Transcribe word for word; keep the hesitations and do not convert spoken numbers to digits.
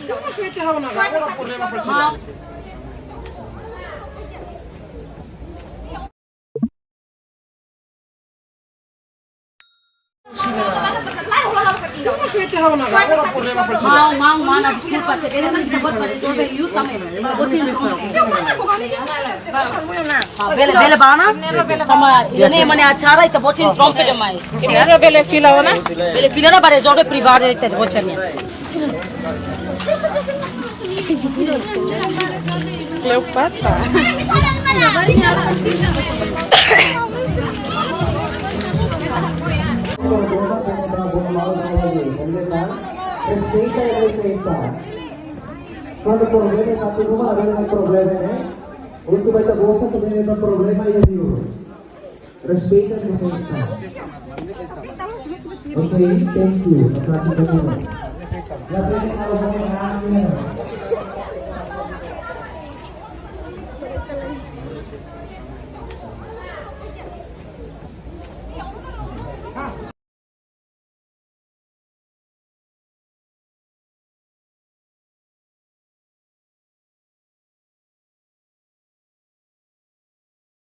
Eu não sei o que é o Naga, agora o problema foi assim. Eu não sei o que é o Naga, agora o problema foi assim. Mau, mau, mana, deskulpa, se bele kan ita buat para resolve iha também. Buat sini. Ah, bele, bele bá ona. Tanba ida-ne'e mak ne'e acara ita buat sini trompe demais. Ita bele fila ona. Bele fila ona ba rezolve privadu ita buat sini. Cleopatra. Respeita a defesa. Kuandu problema, ita tudu mak ada problema, ne'e? Ohin ita bota também problema e viu. Respeita a defesa. Ok, thank you. Aplaude todo mundo. Ya aprende algo muy grande.